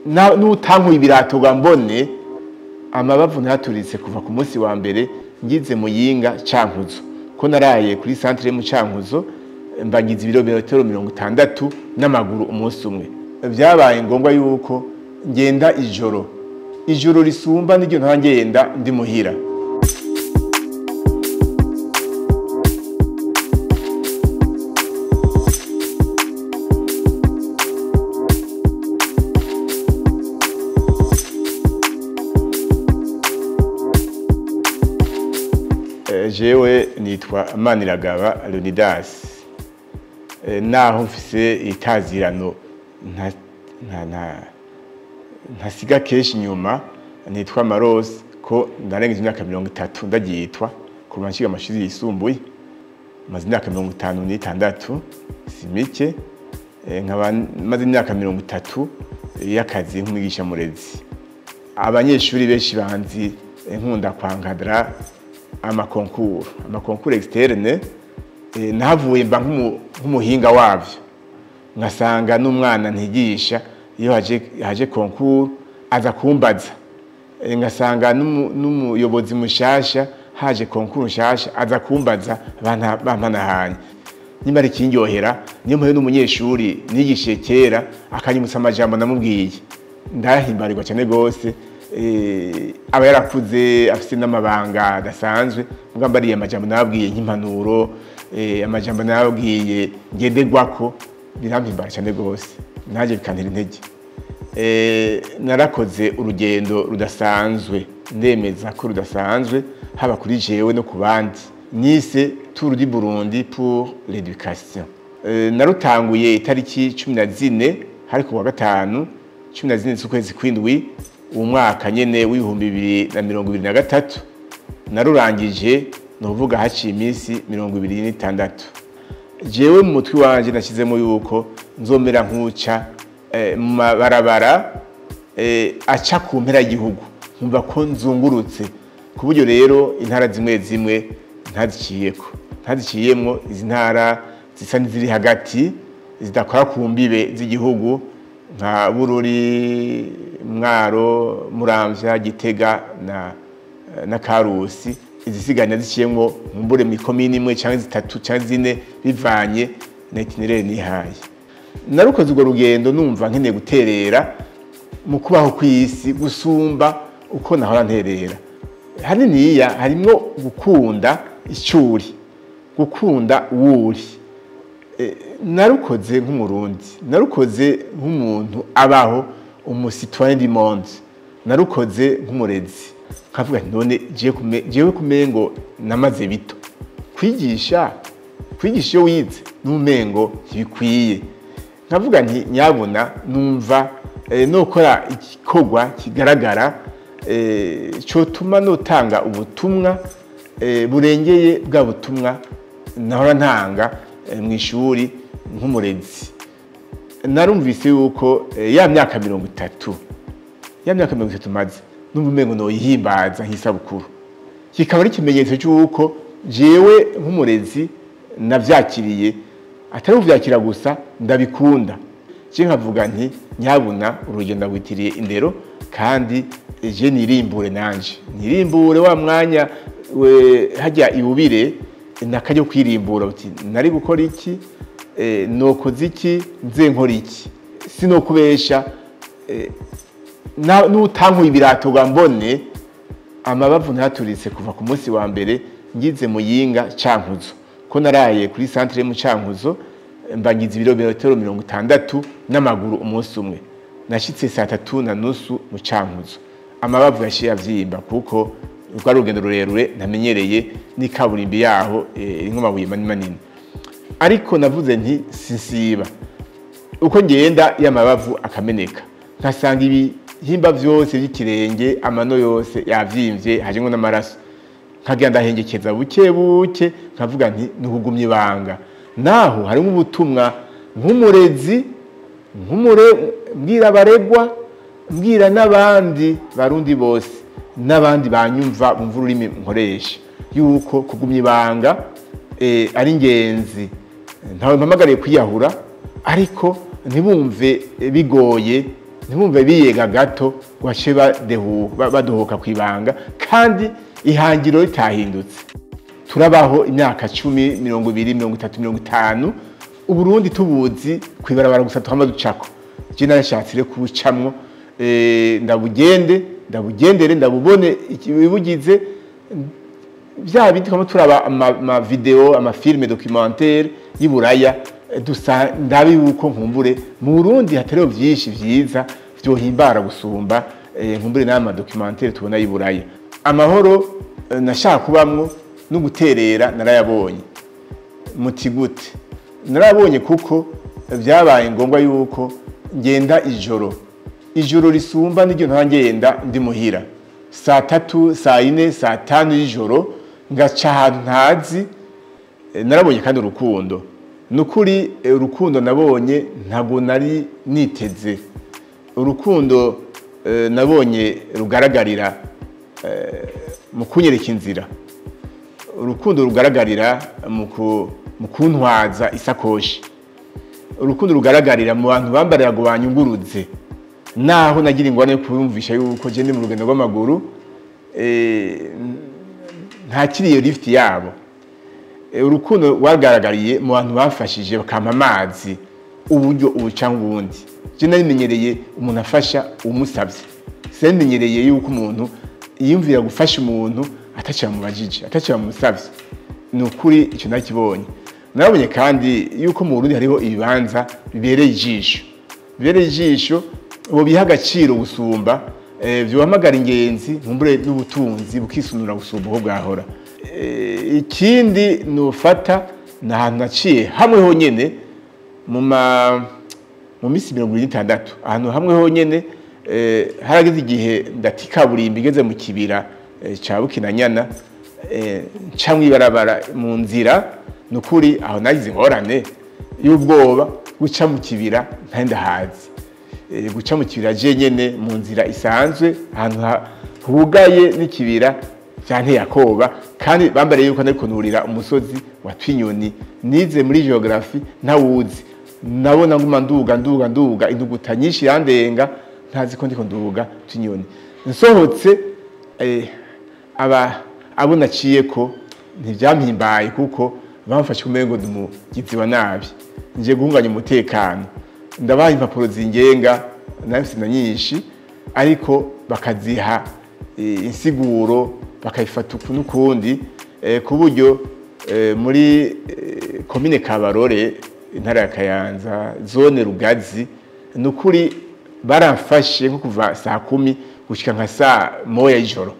N'utankuye ibirato ngo mbone amabavu ntaturitse kuva ku munsi wa mbere ngize Muyinga Cankuzo, ko naraye kuri centre mu Cankuzo, mbangiza ibirometero 60 n'amaguru umunsi umwe. Byabaye ngombwa yuko ngenda ijoro, ijoro risumba n'iryo ntangenda ndi muhira. Jewe nitwa Maniragaba Leonidas, naho mfise itazirano ntasiga kenshi inyuma, nitwa Maros, ko ndarengeje imyaka 30 ndagiyitwa kuva nshiga amashuri yisumbuye, maze imyaka 56, si mike, nkaba maze imyaka 30 y'akazi nk'umwigisha murezi. Abanyeshuri benshi banzi nkunda kwankadra amakoncours externe, nahavuye mba nk'umuhinga wavyo, ngasanga n'umwana ntigisha iyo haje concours aza kumbaza, ngasanga n'umuyobozi mushasha haje concours nshasha aza kumbaza, bampanahanye. Nimba ari kindyohera niyo mpuye n'umunyeshuri nigishiye kera akanyibutsa amajambo namubwiye, ndahimbarirwa cyane gose. Aba yarakuze afise n'amabanga adasanzwe, mbwa mbariye amajambo nababwiye nk'impanuro, amajambo nababwiye ngenderwako, birampimbara cyane gose, naje bikantera intege. Narakoze urugendo rudasanzwe, ndemeza ko rudasanzwe haba kuri jewe no ku bandi, nise Tour du Burundi pour l'éducation. Narutanguye itariki 14, hari ku wa gatanu 14 z'ukwezi kw'indwi umwaka nyene w'2023, narurangije novuga haciye iminsi 26. Jewe mu mutwe wanje nashyizemo yuko nzomera nkuca mu mabarabara aca ku mpera y'igihugu, nkumva ko nzungurutse, ku buryo rero intara zimwe zimwe ntaziciyemwo, izi ntara zisa n'iziri hagati zidakora ku mbibe z'igihugu nka Bururi, Mwaro, Muramvya, Gitega na Karusi, izisigana ziciyemwo nkumbure mu komine imwe canke zitatu canke zine bivanye na itinerere nihaye. Narukoze urwo rugendo numva nkeneye guterera mu kubaho kw'isi gusumba uko nahora nterera. Haniniya harimwo gukunda icuri, gukunda uwuri. Narukoze nk'umurundi, narukoze nk'umuntu abaho, umu-citoyen du monde, narukoze nk'umurezi. Nkavuga nti none jewe kumengo namaze bito kwigisha iyo wize n'umengo ntibikwiye. Nkavuga nti nyabona numva nokora igikorwa kigaragara cotuma notanga ubutumwa burengeye bwa butumwa nahora ntanga mw'ishuri nk'umurezi. Narumvise yuko ya myaka 30, ya myaka 30 maze numva umengo noyihimbaza nk'isabukuru, kikaba ari ikimenyetso cy'uko jewe nk'umurezi navyakiriye, atari uvyakira gusa ndabikunda. Je nkavuga nti nyabuna urugendo ndagwitiriye indero, kandi je nirimbure nanje, nirimbure wa mwanya hajya iwubire nakajya kwirimbura uti nari gukora iki, nokoze iki, nze nkora iki, sinokubesha n'utankuye ibirato ngo mbone amabavu ntaturitse kuva ku munsi wa mbere ngize Muyinga Cankuzo, ko naraye kuri centre mu Cankuzo, mbangiza ibirometero 60 n'amaguru umunsi umwe. Nashitse saa 3:30 mu Cankuzo, amabavu yaciye avyimba kuko rwari urugendo rurerure ntamenyereye, n'ikaburimbi yaho irimwo amabuye manini manini. Ariko navuze nti sinsiba, uko ngenda y'amabavu akameneka, nkasanga ibihimba vyose by'ikirenge, amano yose yavyimvye, hajemwo n'amaraso. Nkagenda ndahengekeza buke buke, nkavuga nti nukugumya ibanga. Naho harimo ubutumwa nk'umurezi, mbwira abaregwa, mbwira n'abandi barundi bose n'abandi banyumva bumva ururimi nkoresha, yuko kugumya ibanga ari ingenzi. Ntawe mpamagariye kwiyahura, ariko ntibumve bigoye Ntibumve biyega gato wace baduhuka kwibanga kandi ihangiro ritahindutse. Turabaho imyaka 10, 20, 30, 50 Uburundi tubuzi kwibarabara gusa tuhama ducako. Je narashatse rero kubucamwo, ndabugende ndabugendere ndabubone ibibugize bya bindi twama turaba ama video, ama film documentaire y'Iburaya, dusa ndabi yuko nkumbure mu Burundi hatariho vyinshi vyiza vyohimbara gusumba nkumbure n'ama documentaire tubona y'Iburaya. Amahoro nashaka kubamwo no guterera narayabonye. Muti gute? Narabonye kuko vyabaye ngombwa yuko ngenda ijoro. Ijoro risumba n'iryo ntangenda ndi muhira. Saa 3, saa 4, saa 5 y'ijoro ngaca ahantu ntazi. Narabonye kandi urukundo. Nukuri urukundo nabonye ntabwo nari niteze. Urukundo nabonye rugaragarira mu kunyereka inzira. Urukundo rugaragarira mu kuntwaza isakoshi. Urukundo rugaragarira mu bantu bambarira ngo banyunguruze. Naho nagira ingorane yo kubumvisha yuko je ndi mu rugendo rw'amaguru, ntakiriye lift yabo. Urukundo rwagaragariye mu bantu bafashije bakampa amazi uburyo ubu cyangwa ubundi. Je narimenyereye umuntu afasha umusabye. Sinamenyereye yuko umuntu yiyumvira gufasha umuntu ataciye mubajije, ataciye musabye. Ni ukuri icyo nakibonye. Narabonye kandi yuko mu Burundi hariho ibibanza bibereye ijisho. Bibereye ijisho ubu biha agaciro gusumba, byohamagara ingenzi nkumbure n'ubutunzi bukisunura gusumba uko bwahora. Ikindi nufata na ahantu naciye hamwe honyene mu minsi 76, ahantu hamwe honyene harageze igihe ndatikaburimbi igeze mu kibira ca Bukinanyana, nca mw'ibarabara mu nzira. Nukuri aho nagize ingorane y'ubwoba guca mu kibira ntari ndahazi. Guca mu kibira je nyene mu nzira isanzwe ahantu hugaye n'ikibira vyanteye akoba, kandi bambariye yuko nariko nurira umusozi wa Twinyoni. Nize muri geography ntawuzi, nabona nguma nduga nduga nduga induguta nyinshi yandenga ntazi ko ndiko nduga Twinyoni. Nsohotse abo naciyeko ntivyampimbaye kuko bamfashe umengo ndi umugizi wa nabi, nje guhunganya umutekano. Ndabaha impapuro zingenga nafise na nyinshi, ariko bakaziha insiguro bakayifata uku n'ukundi, ku buryo muri komine Kabarore intara ya Kayanza zone Rugazi, nukuri baramfashe nko kuva saa 10 gushika nka saa 1 y'ijoro.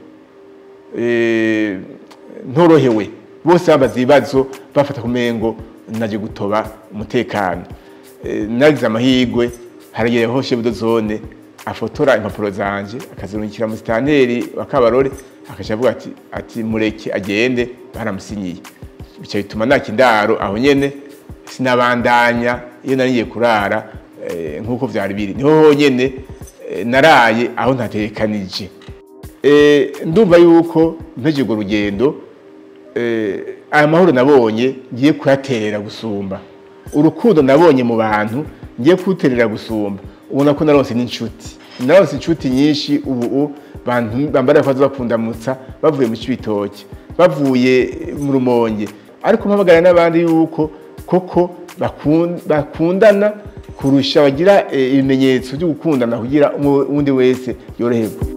Ntorohewe bose bambaza ibibazo bafata kumengo naje gutoba umutekano. Nagize amahirwe haragiye chef de zone afotora impapuro zanje akazirungikira mu stanteri wa Kabarore, akaca avuga ati mureke agende, baramusinyiye. Bica bituma nakindaro aho nyene sinabandanya iyo nariye kurara nkuko vyari biri. Niho honyene naraye aho ntatekanije. Ndumva yuko mpeje urwo rugendo, aya mahoro nabonye ngiye kuyaterera gusumba. Urukundo nabonye mu bantu ngiye kuterera gusumba. Ubona ko naronse n'inshuti. Naronse inshuti nyinshi ubu bantu bambara ko bakundamutsa bavuye mu Cibitoke, bavuye mu Rumonge, ariko mpamagara n'abandi yuko koko bakundana kurusha, bagira ibimenyetso byo gukundana kugira undi wese yoroherwe.